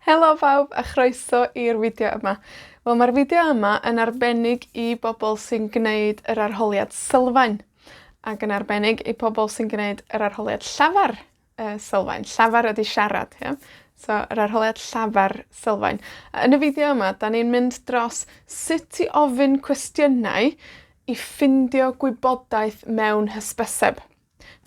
Helo pawb, a chroeso i'r fideo yma. Wel ma'r fideo yma yn arbennig i bobol sy'n gneud yr arholiad sylfaen, ac yn arbennig i pobol sy'n gneud yr arholiad llafar, yy sylfaen. Llafar ydi siarad, ie? So, yr arholiad llafar sylfaen. A yn y fideo yma, 'dan ni'n mynd dros sut i ofyn cwestiynau i ffindio gwybodaeth mewn hysbyseb.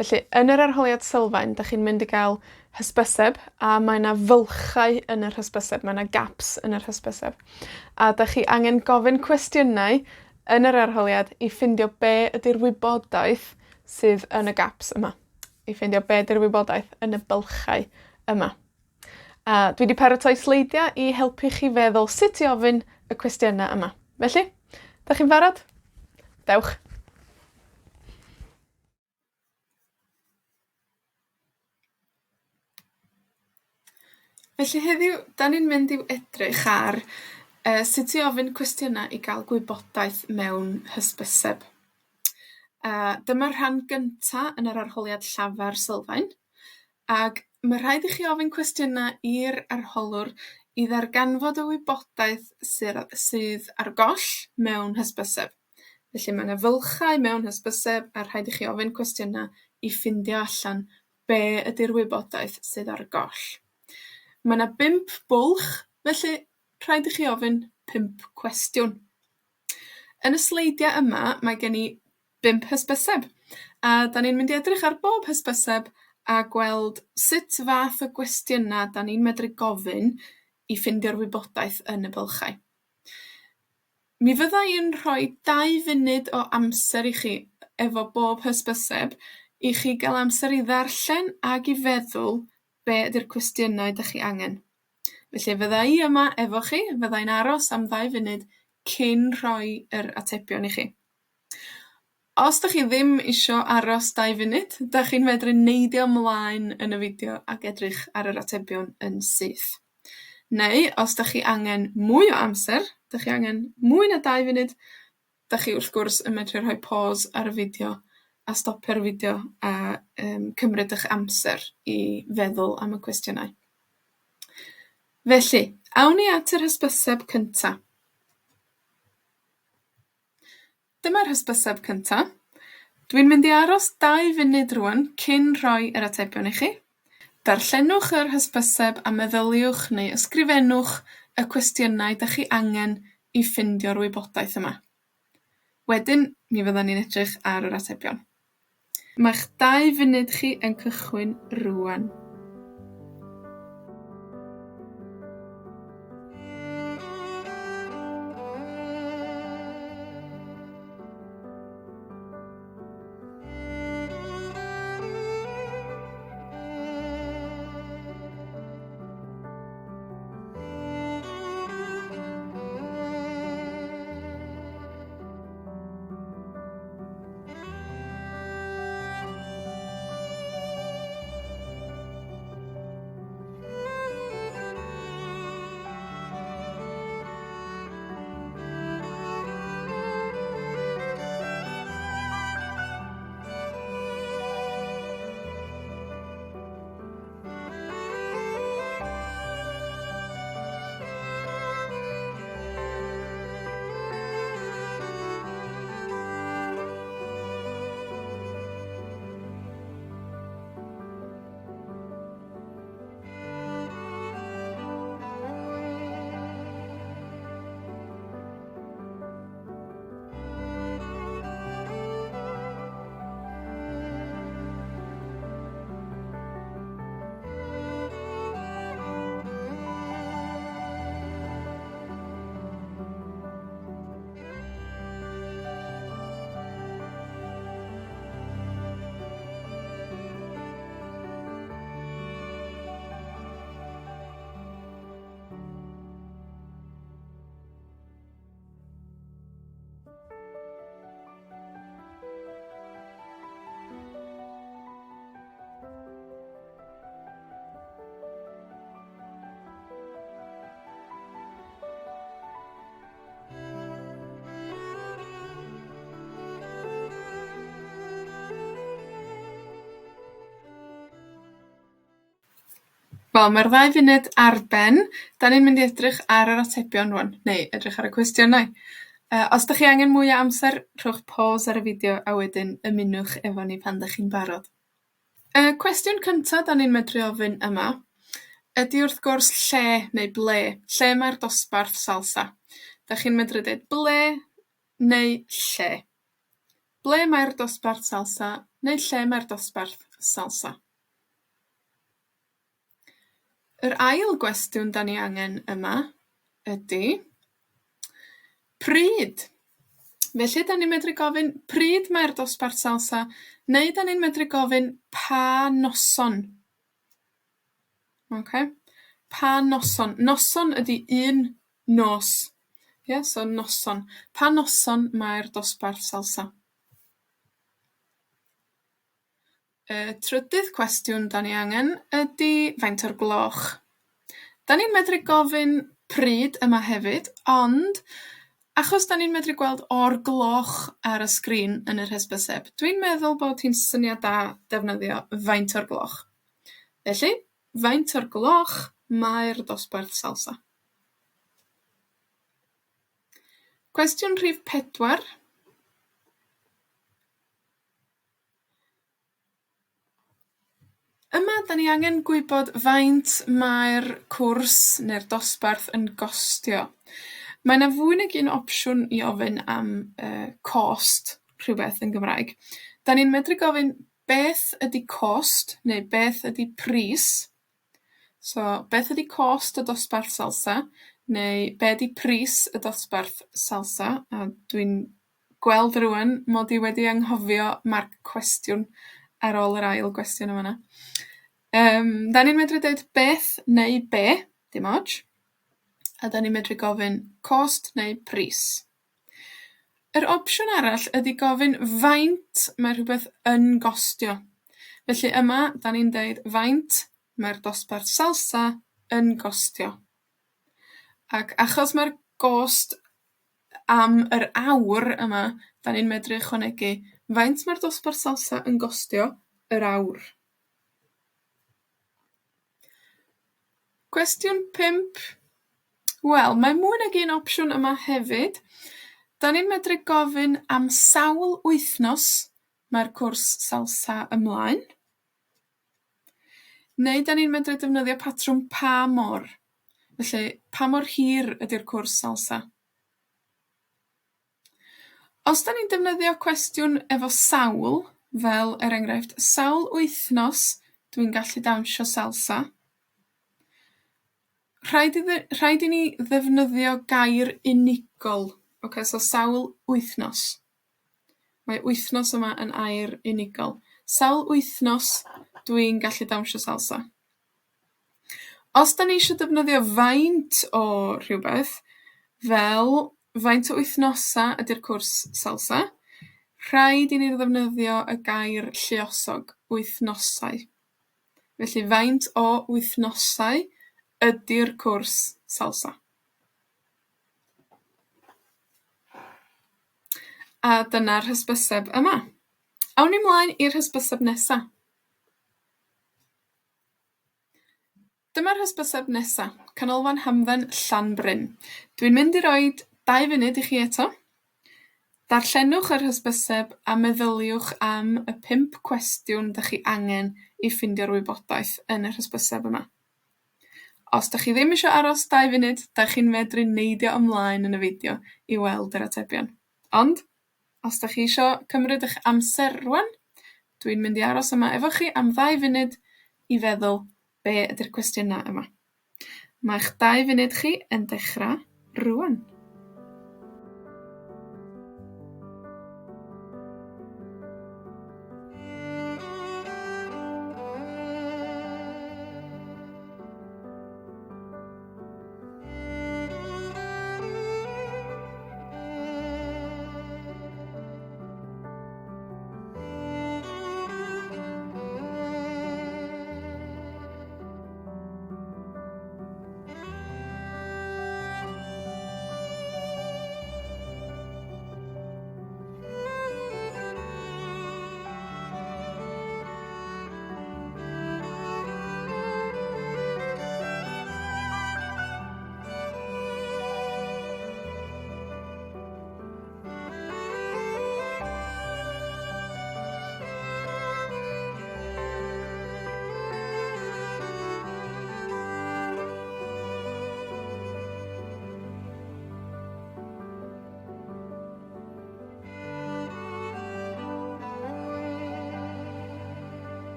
Felly, yn yr arholiad sylfaen, 'dach chi'n mynd i gael hysbyseb, a mae 'na fylchau yn yr hysbyseb, mae 'na gaps yn yr hysbyseb. A 'dach chi angen gofyn cwestiynau yn yr arholiad i ffindio be' ydi'r wybodaeth sydd yn y gaps yma. I ffeindio be' 'di'r wybodaeth yn y bylchau yma. A dwi 'di paratoi sleidia i helpu chi feddwl sut i ofyn y cwestiyna' yma. Felly, 'dach chi'n barod? Dewch! Felly heddiw, 'dan ni'n mynd i'w edrych ar, yy, sut i ofyn cwestiyna' i ga'l gwybodaeth mewn hysbyseb. A dyma'r rhan gynta yn yr arholiad llafar sylfaen, ag ma' rhaid i chi ofyn cwestiyna' i'r arholwr i ddarganfod y wybodaeth syr- sydd ar goll mewn hysbyseb. Felly, ma' 'na fylchau mewn hysbyseb, a rhaid i chi ofyn cwestiyna' i ffindio allan be' ydi'r wybodaeth sydd ar goll. Ma' 'na bump bwlch, felly rhaid i chi ofyn pump cwestiwn. Yn y sleidia' yma, mae gen i bump hysbyseb, a 'dan ni'n mynd i edrych ar bob hysbyseb a gweld sut fath o gwestiyna' 'dan ni'n medru gofyn i ffindio'r wybodaeth yn y bylchau. Mi fydda i yn rhoi dau funud o amser i chi efo bob hysbyseb i chi gael amser i ddarllen ag i feddwl be' ydi'r cwestiynau 'dach chi angen. Felly, fydda i yma efo chi, fydda i'n aros am ddau funud cyn rhoi yr atebion i chi. Os 'dach chi ddim isio aros dau funud, 'dach chi'n medru neidio ymlaen yn y fideo ac edrych ar yr atebion yn syth. Neu, os 'dach chi angen mwy o amser, 'dach chi angen mwy na dau funud, 'dach chi wrth gwrs yn medru rhoi pause ar y fideo, a stopio'r fideo, a, yym, cymryd 'ych amser i feddwl am y cwestiynau. Felly, awn ni at yr hysbyseb cynta. Dyma'r hysbyseb cynta. Dwi'n mynd i aros dau funud rŵan cyn rhoi yr atebion i chi. Darllenwch yr hysbyseb a meddyliwch neu ysgrifennwch y cwestiynau 'dach chi angen i ffindio'r wybodaeth yma. Wedyn, mi fyddan ni'n edrych ar yr atebion. Mae'ch dau funud chi yn cychwyn rŵan. Wel, mae'r ddau funud ar ben. 'Dan ni'n mynd i edrych ar yr atebion rŵan, neu edrych ar y cwestiynau. Os 'dach chi angen mwy o amser, rhowch pause ar y fideo, a wedyn ymunwch efo ni pan 'dach chi'n barod. Y cwestiwn cynta 'dan ni'n medru ofyn yma ydi, wrth gwrs, lle neu ble. Lle mae'r dosbarth salsa? 'Dach chi'n medru deud ble neu lle. Ble mae'r dosbarth salsa, neu lle mae'r dosbarth salsa? Yr ail gwestiwn 'dan ni angen yma ydi, pryd? Felly, 'dan ni'n medru gofyn pryd mae'r dosbarth salsa, neu 'dan ni'n medru gofyn pa noson. Oce? Pa noson? Noson ydi un nos. Ie? So noson. Pa noson mae'r dosbarth salsa? Y trydydd cwestiwn 'dan ni angen ydi faint o'r gloch? 'Dan ni'n medru gofyn pryd yma hefyd, ond achos 'dan ni'n medru gweld o'r gloch ar y sgrin yn yr hysbyseb, dwi'n meddwl bod hi'n syniad da defnyddio faint o'r gloch. Felly, faint o'r gloch mae'r dosbarth salsa? Cwestiwn rhif pedwar. Yma, 'dan ni angen gwybod faint mae'r cwrs ne'r dosbarth yn gostio. Mae 'na fwy nag un opsiwn i ofyn am, yy, cost rhywbeth yn Gymraeg. 'Dan ni'n medru gofyn beth ydi cost, neu beth ydi pris. So, beth ydi cost y dosbarth salsa, neu be' 'di pris y dosbarth salsa, a dwi'n gweld rŵan mod i wedi anghofio marc cwestiwn ar ôl yr ail gwestiwn yn fan 'na. 'Dan ni'n medru deud beth neu be', dim otsh, a 'dan ni'n medru gofyn cost neu pris. Yr opsiwn arall ydi gofyn faint mae rhwbeth yn gostio. Felly yma, 'dan ni'n deud faint mae'r dosbarth salsa yn gostio. Ac achos mae'r gost am yr awr yma, 'dan ni'n medru ychwanegu faint mae'r dosbarth salsa yn gostio yr awr. Cwestiwn pump. Wel, mae mwy nag un opsiwn yma hefyd. 'Dan ni'n medru gofyn am sawl wythnos mae'r cwrs salsa ymlaen. Neu 'dan ni'n medru defnyddio patrwm pa mor. Felly, pa mor hir ydi'r cwrs salsa? Os 'dan ni'n defnyddio cwestiwn efo sawl, fel, er enghraifft, sawl wythnos dwi'n gallu dawnsio salsa? Rhaid iddy, rhaid i ni ddefnyddio gair unigol. Ocê, so sawl wythnos. Mae wythnos yma yn air unigol. Sawl wythnos dwi'n gallu dawnsio salsa? Os 'dan ni isio defnyddio faint o rhywbeth, fel faint o wythnosa ydi'r cwrs salsa, rhaid i ni ddefnyddio y gair lluosog, wythnosau. Felly, faint o wythnosau ydi'r cwrs salsa? A dyna'r hysbyseb yma. Awn ni mlaen i'r hysbyseb nesa. Dyma'r hysbyseb nesa, Canolfan Hamdden Llanbryn. Dwi'n mynd i roid dau funud i chi eto. Darllenwch yr hysbyseb a meddyliwch am y pump cwestiwn 'dach chi angen i ffeindio'r wybodaeth yn yr hysbyseb yma. Os 'dach chi ddim isio aros dau funud, 'dach chi'n medru neidio ymlaen yn y fideo i weld yr atebion. Ond, os 'dach chi isio cymryd 'ych amser rŵan, dwi'n mynd i aros yma efo chi am ddau funud i feddwl be' ydi'r cwestiyna' yma. Mae'ch dau funud chi yn dechra rŵan.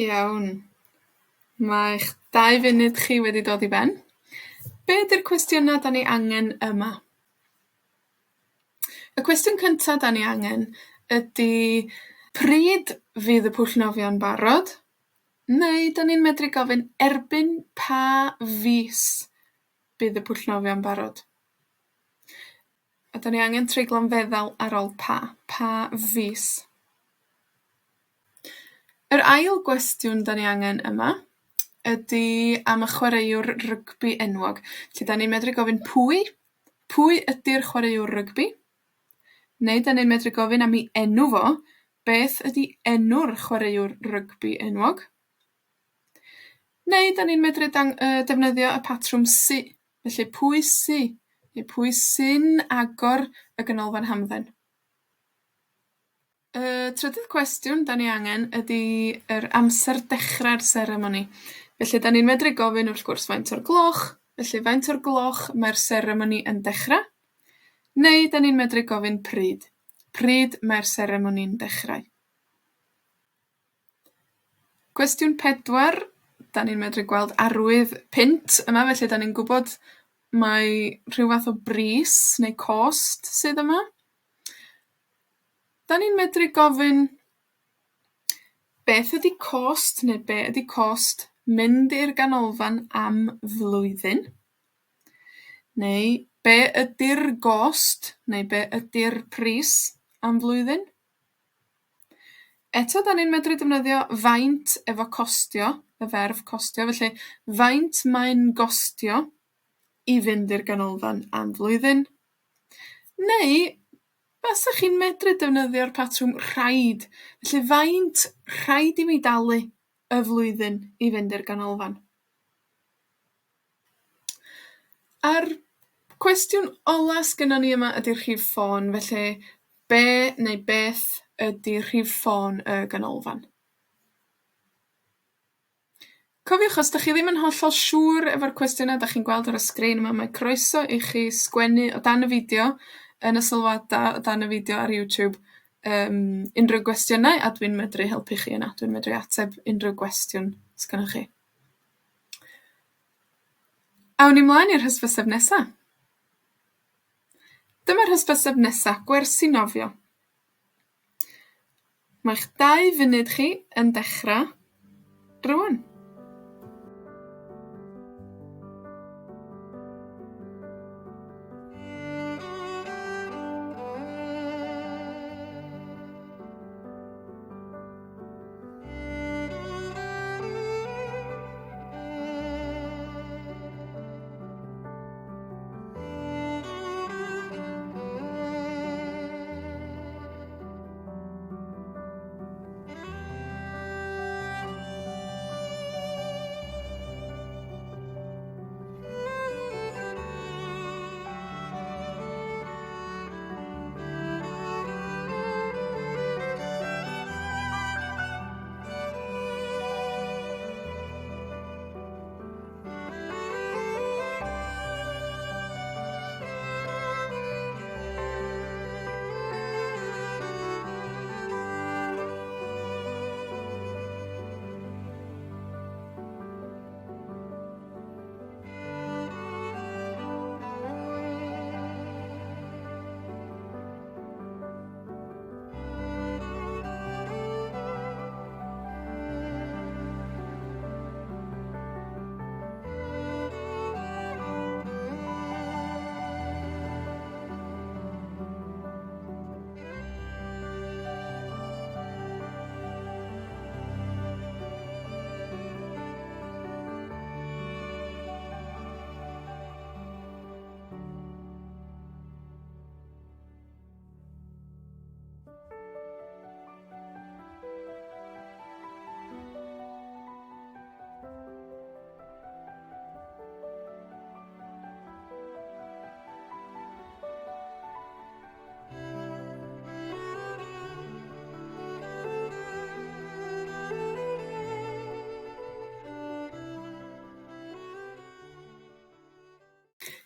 Iawn. Mae'ch dau funud chi wedi dod i ben. Be' ydi'r cwestiyna' 'dan ni angen yma? Y cwestiwn cynta 'dan ni angen ydi pryd fydd y pwll nofio'n barod? Neu 'dan ni'n medru gofyn erbyn pa fis bydd y pwll nofio'n barod? A 'dan ni angen treiglo'n feddal ar ôl pa. Pa fis? Yr ail gwestiwn 'dan ni angen yma ydi am y chwaraewr rygbi enwog. Felly 'dan ni'n medru gofyn pwy? Pwy ydi'r chwaraewr rygbi? Neu 'dan ni'n medru gofyn am 'i enw fo. Beth ydi enw'r chwaraewr rygbi enwog? Neu 'dan ni'n medru dang- yy defnyddio y patrwm sy. Felly pwy sy, neu pwy sy'n agor y ganolfan hamdden? Y trydydd cwestiwn 'dan ni angen ydi yr amser dechra'r seremoni. Felly, 'dan ni'n medru gofyn, wrth gwrs, faint o'r gloch, felly faint o'r gloch mae'r seremoni yn dechra, neu 'dan ni'n medru gofyn pryd. Pryd mae'r seremoni'n dechrau? Cwestiwn pedwar, 'dan ni'n medru gweld arwydd punt yma, felly 'dan ni'n gwbod mai rhyw fath o bris neu cost sydd yma. 'Dan ni'n medru gofyn beth ydi cost neu be' ydi cost mynd i'r ganolfan am flwyddyn? Neu be' ydi'r gost neu be' ydi'r pris am flwyddyn? Eto 'dan ni'n medru defnyddio faint efo costio, y ferf costio, felly faint mae'n gostio i fynd i'r ganolfan am flwyddyn? Neu fasech chi'n medru defnyddio'r patrwm rhaid, felly faint rhaid i mi dalu y flwyddyn i fynd i'r ganolfan? A'r cwestiwn ola sgynnon ni yma ydi'r rhif ffôn, felly be' neu beth ydi rhif ffôn y ganolfan? Cofiwch, os 'dach chi ddim yn hollol siŵr efo'r cwestiyna' 'dach chi'n gweld ar y sgrin yma, mae croeso i chi sgwennu o dan y fideo yn y sylwada o dan y fideo ar YouTube, yym, unrhyw gwestiynau, a dwi'n medru helpu chi yna. Dwi'n medru ateb unrhyw gwestiwn sgynnoch chi. Awn ni mlaen i'r hysbyseb nesa. Dyma'r hysbyseb nesa, gwersi nofio. Mae'ch dau funud chi yn dechra rŵan.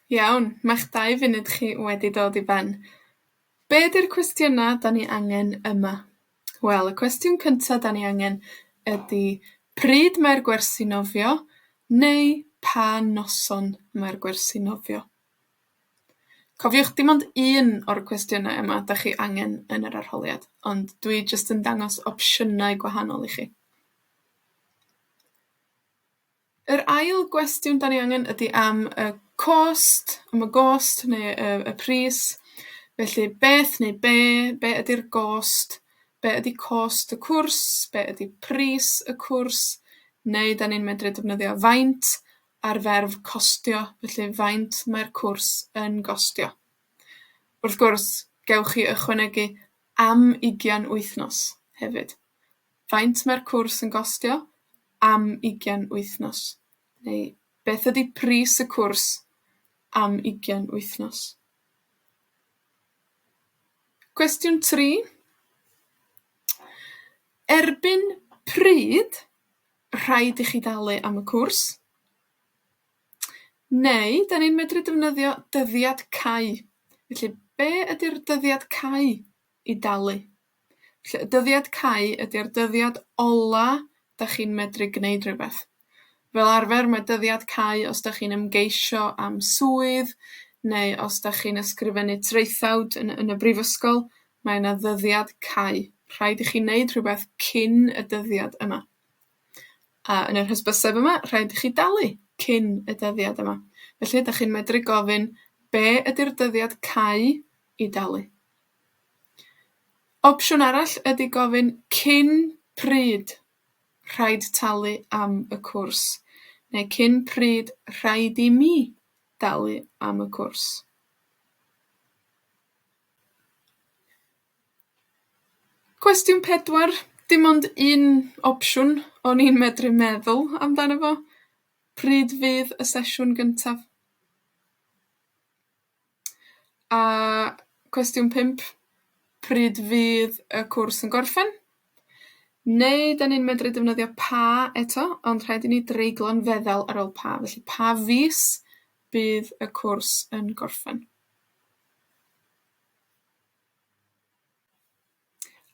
Iawn, ma'ch dau funud chi wedi dod i ben. Be' 'di'r cwestiyna' 'dan ni angen yma? Wel, y cwestiwn cynta 'dan ni angen ydi Pryd mae'r gwersi nofio, neu pa noson mae'r gwersi nofio? Cofiwch, dim ond un o'r cwestiynau yma 'dach chi angen yn yr arholiad, ond dwi jyst yn dangos opsiynau gwahanol i chi. Yr ail gwestiwn 'dan ni angen ydi am y cost, am y gost neu y y pris. Felly, beth neu be', be' ydi'r gost, be' ydi cost y cwrs, be' ydi pris y cwrs, neu 'dan ni'n medru defnyddio faint, a'r ferf costio, felly faint mae'r cwrs yn gostio. Wrth gwrs, gewch chi ychwanegu am ugian wythnos hefyd. Faint mae'r cwrs yn gostio am ugian wythnos? Neu beth ydi pris y cwrs am ugian wythnos? Cwestiwn tri. Erbyn pryd rhaid i chi dalu am y cwrs? Neu 'dan ni'n medru defnyddio dyddiad cau. Felly, be' ydi'r dyddiad cau i dalu? Felly, y dyddiad cau ydi'r dyddiad ola 'dach chi'n medru gneud rhywbeth. Fel arfer, mae dyddiad cau os 'dach chi'n ymgeisio am swydd, neu os 'dach chi'n ysgrifennu traethawd yn yn y brifysgol, mae yna ddyddiad cau. Rhaid i chi neud rhywbeth cyn y dyddiad yma. A yn yr hysbyseb yma, rhaid i chi dalu cyn y dyddiad yma. Felly, 'dach chi'n medru gofyn be' ydi'r dyddiad cau i dalu? Opsiwn arall ydi gofyn cyn pryd rhaid talu am y cwrs, neu cyn pryd rhaid i mi dalu am y cwrs. Cwestiwn pedwar, dim ond un opsiwn o'n i'n medru meddwl amdano fo. Pryd fydd y sesiwn gyntaf? A cwestiwn pump, pryd fydd y cwrs yn gorffen? Neu 'dan ni'n medru defnyddio pa eto, ond rhaid i ni dreiglo'n feddal ar ôl pa. Felly pa fis bydd y cwrs yn gorffen?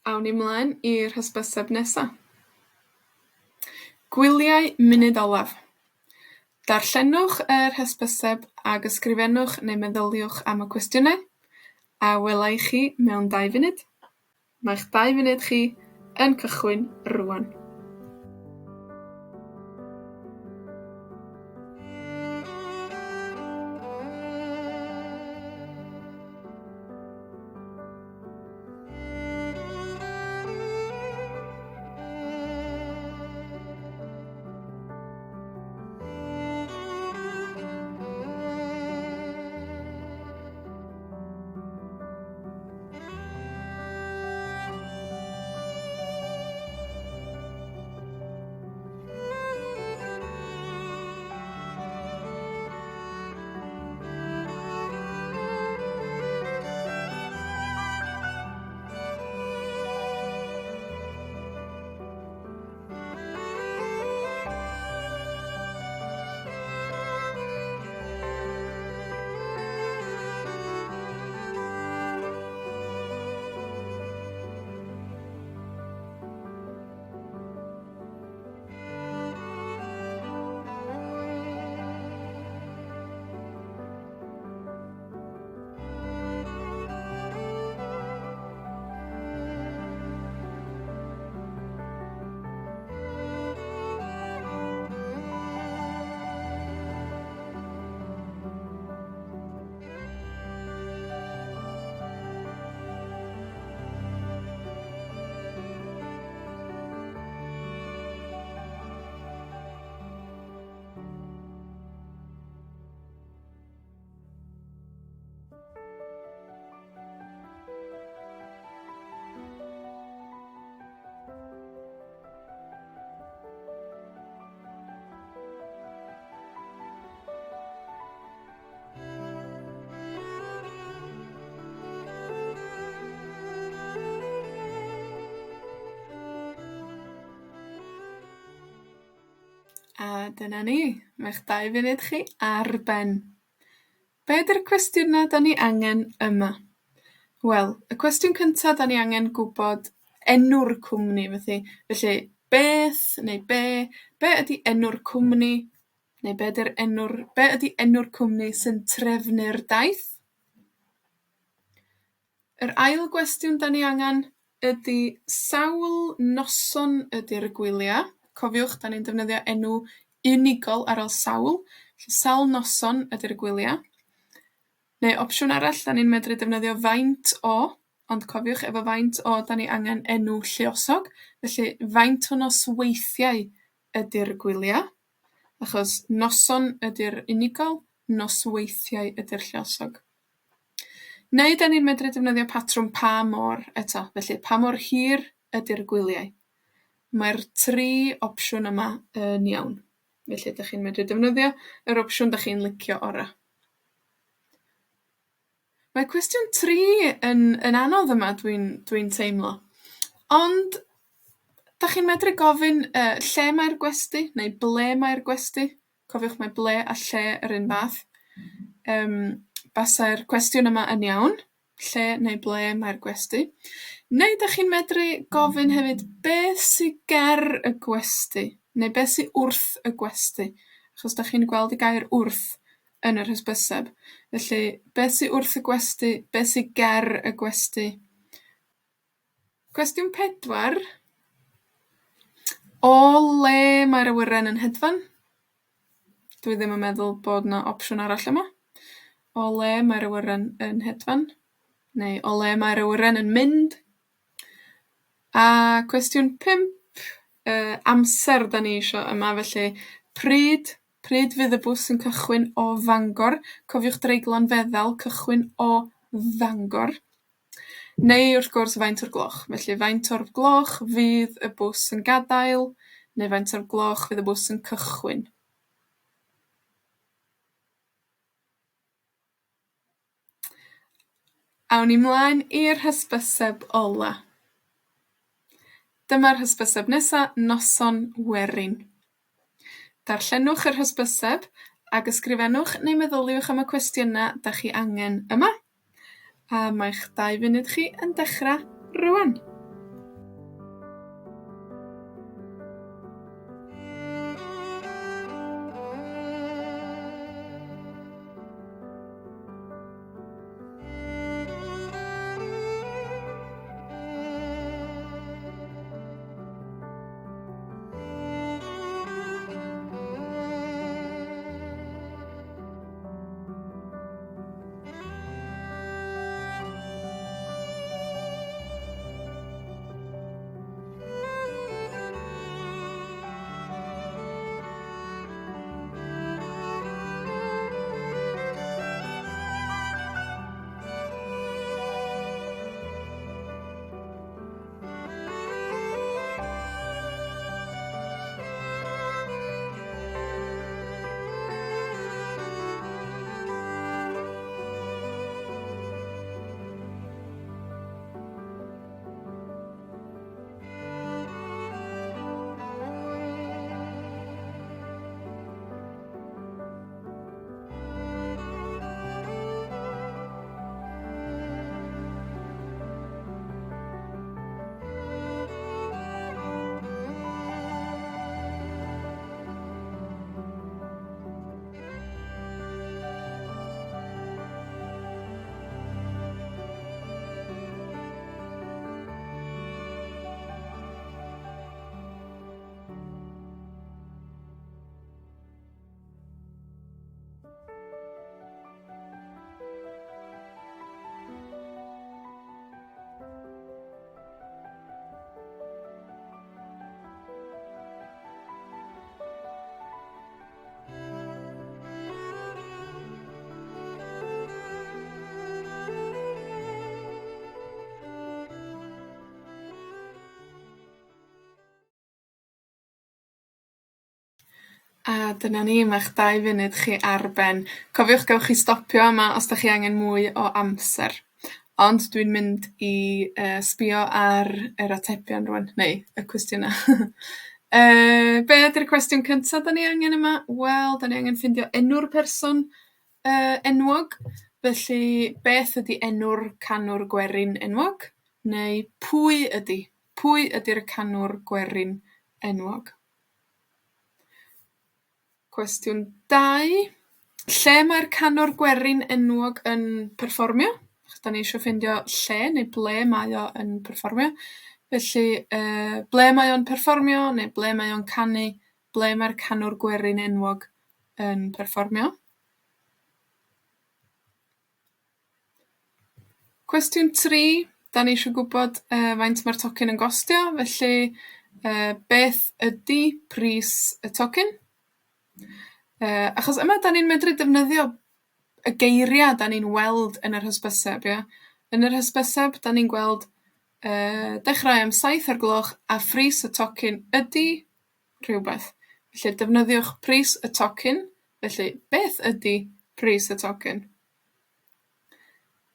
Awn ni mlaen i'r hysbyseb nesa. Gwyliau munud olaf. Darllenwch yr hysbyseb ag ysgrifennwch neu meddyliwch am y cwestiynau, a wela i chi mewn dau funud. Mae'ch dau funud chi yn cychwyn rŵan. A dyna ni, mae'ch dau funud chi ar ben. Be' 'di'r cwestiyna' 'dan ni angen yma? Wel, y cwestiwn cynta 'dan ni angen gwbod enw'r cwmni, felly, felly, beth neu be', be' ydi enw'r cwmni, neu be' 'di'r enw'r, be' ydi enw'r cwmni sy'n trefnu'r daith? Yr ail gwestiwn 'dan ni angan ydi sawl noson ydi'r gwylia? Cofiwch, 'dan ni'n defnyddio enw unigol ar ôl sawl. 'Lly sawl noson ydi'r gwylia? Neu opsiwn arall, 'dan ni'n medru defnyddio faint o, ond cofiwch, efo faint o 'dan ni angen enw lluosog, felly faint o nosweithiau ydi'r gwylia? Achos noson ydi'r unigol, nosweithiau ydi'r lluosog. Neu 'dan ni'n medru defnyddio patrwm pa mor eto, felly pa mor hir ydi'r gwyliau? Mae'r tri opsiwn yma yn iawn. Felly, 'dach chi'n medru defnyddio yr opsiwn 'dach chi'n licio ora. Mae cwestiwn tri yn, yn anodd yma, dwi'n, dwi'n teimlo. Ond, 'dach chi'n medru gofyn, yy, lle mae'r gwesty, neu ble mae'r gwesty. Cofiwch mae ble a lle yr un fath. Yym, basai'r cwestiwn yma yn iawn, lle neu ble mae'r gwesty. Neu 'dach chi'n medru gofyn hefyd beth sy ger y gwesty, neu beth sy wrth y gwesty, achos 'dach chi'n gweld y gair wrth yn yr hysbyseb. Felly, beth sy wrth y gwesty, beth sy ger y gwesty? Cwestiwn pedwar. O le mae'r awyren yn hedfan? Dwi ddim yn meddwl bod 'na opsiwn arall yma. O le mae'r awyren yn hedfan? Neu o le mae'r awyren yn mynd? A cwestiwn pump, yy, amser 'dan ni isio yma, felly pryd, pryd fydd y bws yn cychwyn o Fangor? Cofiwch dreiglo'n feddal, cychwyn o Fangor. Neu, wrth gwrs, faint o'r gloch. Felly, faint o'r gloch fydd y bws yn gadael, neu faint o'r gloch fydd y bws yn cychwyn. Awn ni mlaen i'r hysbyseb ola. Dyma'r hysbyseb nesa, Noson Werin. Darllenwch yr hysbyseb, ag ysgrifennwch neu meddyliwch am y cwestiyna' 'dach chi angen yma, a mae'ch dau funud chi yn dechra rŵan. A dyna ni, ma'ch dau funud chi ar ben. Cofiwch gewch chi stopio yma os 'dach chi angen mwy o amser. Ond dwi'n mynd i, yy, sbïo ar yr atebion rŵan, neu y cwestiyna'. Yy, be' ydi'r cwestiwn cynta 'dan ni angen yma? Wel, 'dan ni angen ffindio enw'r person, yy, enwog. Felly, beth ydi enw'r canwr gwerin enwog? Neu pwy ydi, pwy ydi'r canwr gwerin enwog? Cwestiwn dau, lle mae'r canwr gwerin enwog yn perfformio? Achos 'dan ni isio ffindio lle neu ble mae o yn perfformio. Felly, yy, ble mae o'n perfformio neu ble mae o'n canu? Ble mae'r canwr gwerin enwog yn perfformio? Cwestiwn tri, 'dan ni isio gwbod, yy, faint ma'r tocyn yn gostio, felly, yy, beth ydi pris y tocyn? Yy, achos yma 'dan ni'n medru defnyddio y geiria' 'dan ni'n weld yn yr hysbyseb, ia? Yn yr hysbyseb, 'dan ni'n gweld, yy, dechrau am saith o'r gloch, a phris y tocyn ydi rhywbeth. Felly defnyddiwch pris y tocyn, felly beth ydi pris y tocyn?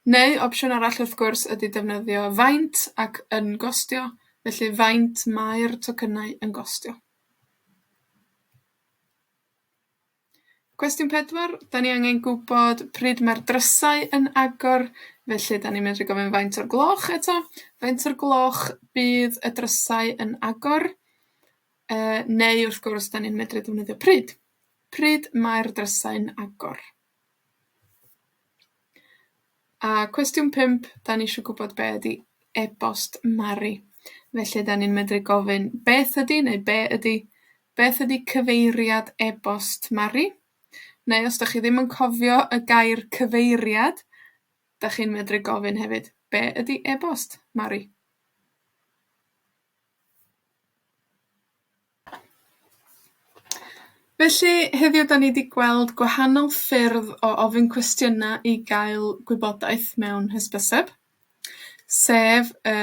Neu opsiwn arall, wrth gwrs, ydi defnyddio faint ac yn gostio, felly faint mae'r tocynnau yn gostio? Cwestiwn pedwar, 'dan ni angen gwbod pryd mae'r drysau yn agor, felly 'dan ni'n medru gofyn faint o'r gloch eto. Faint o'r gloch bydd y drysau yn agor? Yy, neu wrth gwrs, 'dan ni'n medru defnyddio pryd. Pryd mae'r drysau'n agor? A cwestiwn pump, 'dan ni isio gwbod be' ydi e-bost Mari. Felly, 'dan ni'n medru gofyn beth ydi neu be' ydi, beth ydi cyfeiriad e-bost Mari? Neu os 'dach chi ddim yn cofio y gair cyfeiriad, 'dach chi'n medru gofyn hefyd, be' ydi e-bost Mari? Felly, heddiw 'dan ni 'di gweld gwahanol ffyrdd o ofyn cwestiyna' i gael gwybodaeth mewn hysbyseb, sef, y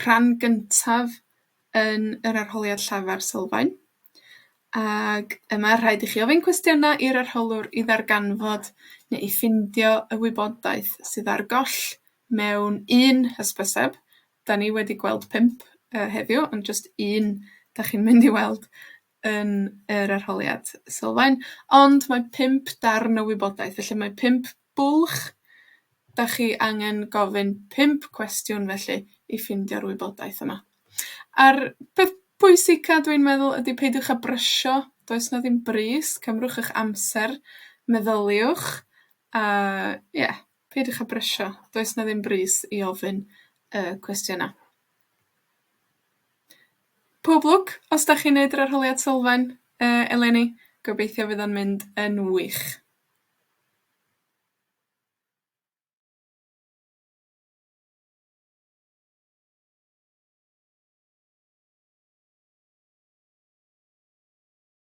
rhan gyntaf yn yr arholiad llafar sylfaen. Ag yma rhaid i chi ofyn cwestiyna' i'r arholwr i ddarganfod neu i ffindio y wybodaeth sydd ar goll mewn un hysbyseb. 'Dan ni wedi gweld pump, yy, heddiw, ond jyst un 'dach chi'n mynd i weld yn yr arholiad sylfaen, ond mae pump darn o wybodaeth, felly mae pump bwlch. 'Dach chi angen gofyn pump cwestiwn, felly, i ffeindio'r wybodaeth yma. A'r peth pwysica, dwi'n meddwl, ydi peidiwch â brysio. Does 'na ddim brys. Cymrwch 'ych amser, meddyliwch, a, ie, peidiwch â brysio. Does 'na ddim brys i ofyn y cwestiyna'. Pob lwc os 'dach chi'n neud yr arholiad sylfaen, yy, eleni. Gobeithio fydd o'n mynd yn wych.